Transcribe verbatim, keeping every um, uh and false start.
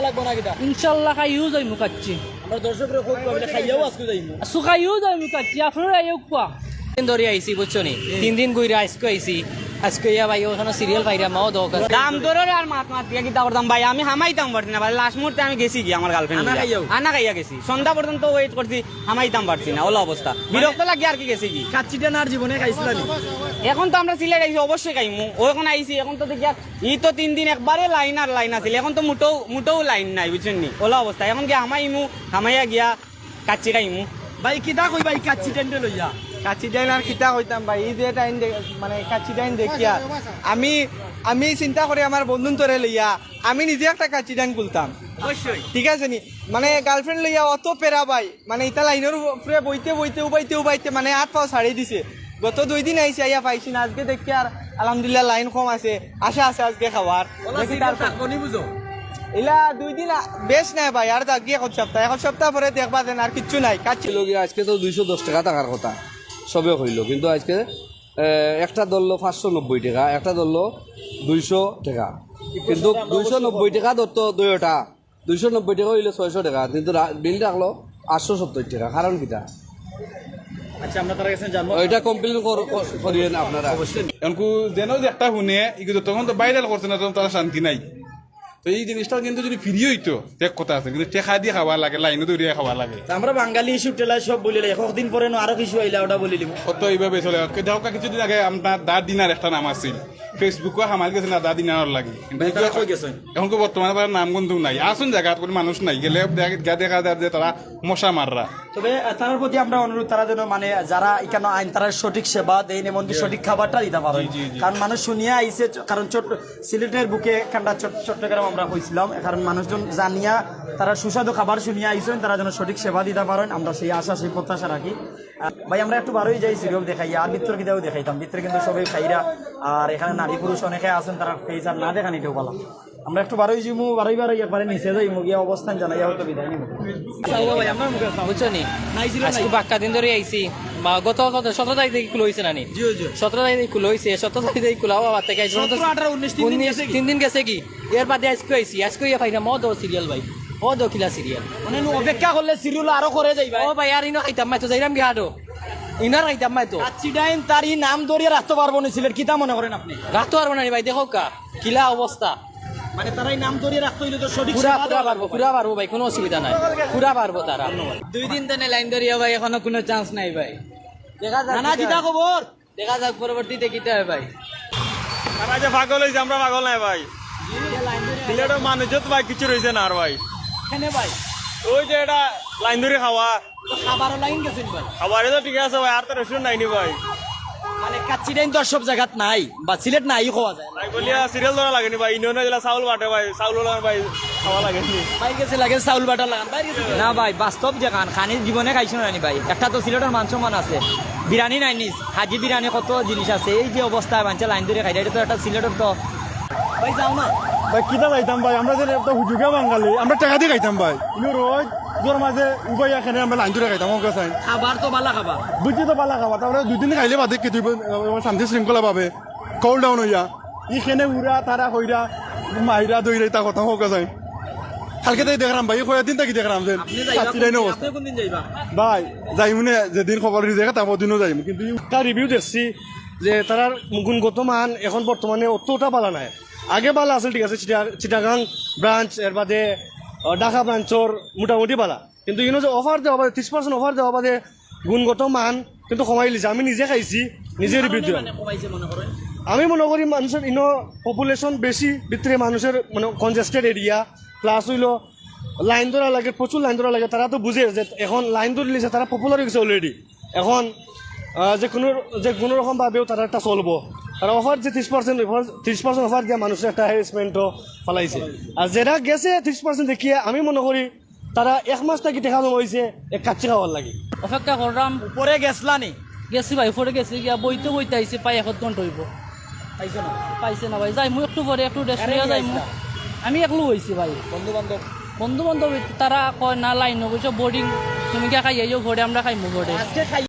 লাগবো না কিতা? ইনশাআল্লাহ খাইও যাইমু কাচ্চি। আমরা দর্শকরে খুব কম খাইয়াও আজকে যাইমু। আজকে খাইও যাইমু কাচ্চি, আপনারা আইও কুয়া। দিন ধরি আইছি, বুঝছো নি? তিন দিন ঘুরে আজকে আইছি, আজকে ইয়া ভাই ওখানে সিরিয়াল পাইরা মাও দোকান। দাম দরর আর মাত মাত দিয়া কিতা করতাম ভাই, আমি হামাইতাম পারছি না ভাই, লাস্ট মুহূর্তে আমি গেছি কি আমার গার্লফ্রেন্ড আনা খাইয়াও? আনা খাইয়া গেছি, সন্ধ্যা পর্যন্ত ওয়েট করছি, হামাইতাম পারছি না, ওলা অবস্থা, বিরক্ত লাগে আর কি গেছি কি। কাচ্চিটা না আর জীবনে খাইছিলা নি? এখন তো আমরা সিলেট আইছি, অবশ্যই খাইমু, ও এখন আইছি, এখন তো দেখিয়া ই তো তিন দিন একবারে লাইন আর লাইন আছিল, এখন তো মুটেও মুটেও লাইন নাই, বুঝছইন নি? ওলা অবস্থা, এখন গিয়া হামাইমু, হামাইয়া গিয়া কাচ্চি খাইমু। ভাই, কিতা কই ভাই, কাচ্চি টেন্ডে লইয়া? কাচ্চি ডাইন আর কিতা কইতাম ভাই, ই যে টাইম দে-, মানে কাচ্চি ডাইন দেখিয়া আমি, আমি চিন্তা করি আমার বন্ধুন তোরে লইয়া আমি নিজে একটা কাচ্চি ডাইন খুলতাম। অবশ্যই। ঠিক আছে নি? মানে গার্লফ্রেন্ড লইয়া অত প্যারা ভাই, মানে ইতা লাইনর উপরে বইতে বইতে উবাইতে উবাইতে মানে আত পাও ছাড়ি দিছে। গত দুই দিন আইছি, আইয়া পাইছি না, আজকে দেখি আর আলহামদুলিল্লাহ লাইন কম আছে, আশা আছে আজকে খাওয়ার। ওলা দেখি সিজন তারপর থাকবো নি বুঝো? ইলা দুই দিন আ-, বেশ নাই ভাই, আর যাক গিয়া এক সপ্তাহ, এক সপ্তাহ পরে দেখবা যেন আর কিচ্ছু নাই, কাচ্চি। লগে আজকে তো দুইশো দশ টাকা থাকার কথা, সবে কইলো, কিন্তু আজকে, এ, একটা ধরলো পাঁচশো নব্বই টাকা, একটা ধরলো দুইশো টাকা, কিন্তু দুইশো নব্বই টাকা ধরতো দুইটা, দুইশো নব্বই টাকা অইলে ছয়শো টাকা, কিন্তু রা-, বিল রাখলো আটশো সত্তর টাকা, কারণ কিতা? আচ্ছা, আমরা তারা গেছেন জানবো। ওইটা কমপ্লেন কর-, কর-, করিয়েন আপনারা। অবশ্যই। এখন যেন যে একটা হুনে, ইগু যতক্ষণ তো ভাইরাল করছে না, তখন তারা শান্তি নাই। তো এই জিনিসটা কিন্তু যদি ফ্রি হইতো, এক কথা আছে, কিন্তু টেকা দিয়া খাওয়া লাগে, লাইনো দৌড়িয়া খাওয়া লাগে। তা আমরা বাঙালি ইস্যু টেলা সব বলিলাই, কতদিন পরে নু আরো কিছু আইলা, ওটা বলিলিমু। কত এইভাবে চলে। কে দেখো, কিছুদিন আগে আপনার দা দিনার একটা নাম আছিল, Facebook-ও হামাইল গেছে না দা দিনার লাগি। কিন্তু ভাই, তারা কই গেছে? এখন তো বর্তমানে তারা নাম গন্ধ নাই, আসুন জায়গা কোনো মানুষ নাই, গেলে দেখ-, দেখা যায় যে তারা মশা মাররা। তবে, আহ, তারার প্রতি আমরা অনুরোধ, তারা যেন মানে যারা এখানে আইন, তারা সঠিক সেবা দেন, এমনকি জি। সঠিক খাবারটা দিতে পারেন। জি, জি, জি। কারণ মানুষ শুনিয়া আইছে, চ-, কারণ ছোট সিলেটের বুকে কান্ডা চট-, চট্টগ্রাম আমরা হইছিলাম, কারণ মানুষজন জানিয়া তারা সুস্বাদু খাবার শুনিয়া আইছেন, তারা যেন সঠিক সেবা দিতে পারেন, আমরা সেই আশা, সেই প্রত্যাশা রাখি। আহ, ভাই, আমরা একটু বারোই যাই, সিরিয়াল দেখাই, আর ভিতরে কিতাও দেখাইতাম, ভিতরে কিন্তু সবাই খাইরা, আর এখানে নারী পুরুষ অনেকে আছেন, তারা ফেস আর না দেখানিটাও ভালো। আমরা একটু বারোই যাইমু, বারোই বারোই একবারে নিচে যাইমু, গিয়া অবস্থান জানাইয়া হয়তো বিদায় নিমু। চাও ভাই, আমার মুখে চাও। বুঝছো নি? নাই, জিরো আজকে নাই। বাক্কা দিন ধরি আইছি। বা গত, গত সতেরো তারিখ থাকি খুলা অইছে না নি? জি, জি। সতেরো তারিখ থাকি খুলা অইছে, সতেরো তারিখ থাকি খুলা অওয়ার বাদ থাকি আইজ পর্যন্ত সতেরো, আঠারো, উনিশ, তিন দিন উনিশ গেছে কি? তিন দিন গেছে কি? এর বাদে আজকে আইছি, আজকে ইয়া পাইরাম, ও দো সিরিয়াল ভাই, ও দো কিলা সিরিয়াল। মানে, নু অপেক্ষা করলে সিরিয়াল আরো করে যাই ভাই। ও ভাই, আর ইনো খাইতাম মাই তো, যাইরাম গি হাটো। ইনার খাইতাম মাই তো। কাচ্চি ডাইন তার ই নাম ধরিয়া রাখতে পারবো না সিলেট, কিতা মনে করেন আপনি? রাখতে পারবো না নি ভাই, দেখো কা, কিলা অবস্থা। মানে, তারা এই নাম ধরিয়া রাখতে হইলে তো সঠিক পুরা, সেবা পুরা দেওয়া পারবো, লাগবে। পুরা পারবো ভাই, কোনো অসুবিধা নাই, পুরা পারবো তারা। দুই দিন তো লাইন ধরিয়া ভাই, এখনো কোনো চান্স নাই ভাই। দেখা যাক না, না, কি কিতা হয়। খবর? দেখা যাক পরবর্তীতে কিতা হয় ভাই। তারা যে পাগল হইছে, আমরা পাগল নাই ভাই। সিলেটের মানুষ যত ভাই কিছু রইছে না আর ভাই। কেনে ভাই? ওই যে এটা লাইন ধরে খাওয়া। তো খাবারও লাইন গেছেন ভাই? খাবারে তো ঠিক আছে ভাই, আর তো রেস্টুরেন্ট নাইনি ভাই। মানে কাচ্চি ডাইন তো আর সব জায়গাত নাই, বা সিলেট নাই খাওয়া যায়। ভাই বলিয়া সিরিয়াল ধরা লাগেনি ভাই, ইনো ইনো যেলা চাউল বাটে ভাই, চাউল ওলা ভাই খাওয়া লাগেনি। ভাই গেছে লাগে চাউল বাটা লাগান, ভাই গেছে। না ভাই, বাস্তব যে খান, খানি জীবনে খাইছো না নি ভাই? একটা তো সিলেটের মান সম্মান আছে, বিরিয়ানি নাই নিস, হাজি বিরিয়ানি কত জিনিস আছে, এই যে অবস্থায় মানছে লাইন ধরে খাইরা, এটা তো একটা সিলেটের তো। ভাই যাও না। ভাই কিতা যাইতাম ভাই, আমরা যে একটা হুজুগা বাঙালি, আমরা টাকা দিয়ে খাইতাম ভাই। ইনো রোজ জোর মাঝে উবাই এখানে আমরা লাইন ধরে খাইতাম, ওকে সাইন। খাবার তো বালা খাবার। বুঝছি তো বালা খাবার, তারপরে দুই দিন খাইলে বাদে কি তুই শান্তি শৃঙ্খলা ভাবে কুল ডাউন হইয়া। ইখানে উড়া তারা কইরা মাইরা দইরা ইতা কথা হোক যায়। কালকে তাই দেখলাম ভাই, কয়েক দিন থাকি দেখলাম যে আপনি যাইবা কাচ্চি কোন ডাইন দিন? অবস্থা। আপনি কোন দিন যাইবা? ভাই, যাইমু নে, যেদিন খবর রিজেক্ট তারপর দিনও যাইমু, কিন্তু একটা রিভিউ দেখছি যে তারার গুণগত মান এখন বর্তমানে অতটা বালা নাই। আগে বালা আছিল, ঠিক আছে, চিটা-, চিটাগাং ব্রাঞ্চ, এর বাদে, আহ, ঢাকা ব্রাঞ্চর মোটামুটি বালা, কিন্তু ইনো যে অফার দেওয়া বাদে, ত্রিশ পার্সেন্ট অফার দেওয়া বাদে গুণগত মান কিন্তু কমাই লিছে। আমি নিজে খাইছি, নিজে রিভিউ দিলাম। মানে কমাইছে মনে করেন? আমি মনে করি মানুষের ইনো পপুলেশন বেশি, ভিতরে মানুষের মানে কনজেস্টেড এরিয়া, প্লাস হইলো লাইন ধরা লাগে, প্রচুর লাইন ধরা লাগে। তারা তো বুঝে যে এখন লাইন ধরে লিছে, তারা পপুলার হয়ে গেছে অলরেডি। এখন, আহ, যে কোনো, যে কোনো রকম ভাবেও তারা একটা চলবো। তারা অফার যে ত্রিশ পার্সেন্ট, ত্রিশ পার্সেন্ট অফার দিয়ে মানুষের একটা হ্যারাসমেন্টও ফালাইছে। আর যেটা গেছে ত্রিশ পার্সেন্ট দেখিয়া আমি মনে করি তারা এক মাস থাকি টেকা জমা হইছে এক কাচ্চি খাওয়ার লাগি। অপেক্ষা করলাম। উপরে গেছলা নি? গেছি ভাই, উপরে গেছি, গিয়া বইতে বইতে আইছি, প্রায় এক আধ ঘন্টা হইব। পাইছো না? পাইছে না ভাই, যাইমু একটু পরে, একটু রেস্ট কারে লইয়া নিয়ে যাইমু। আইছলা? আমি একলু হইছি ভাই। বন্ধু বান্ধব? বন্ধু বান্ধব তারা কয় না, লাইন অবশ্য বোর্ডিং, তুমি গিয়া খাইয়াইও পরে, আমরা খাইমু পরে। আজকে খাই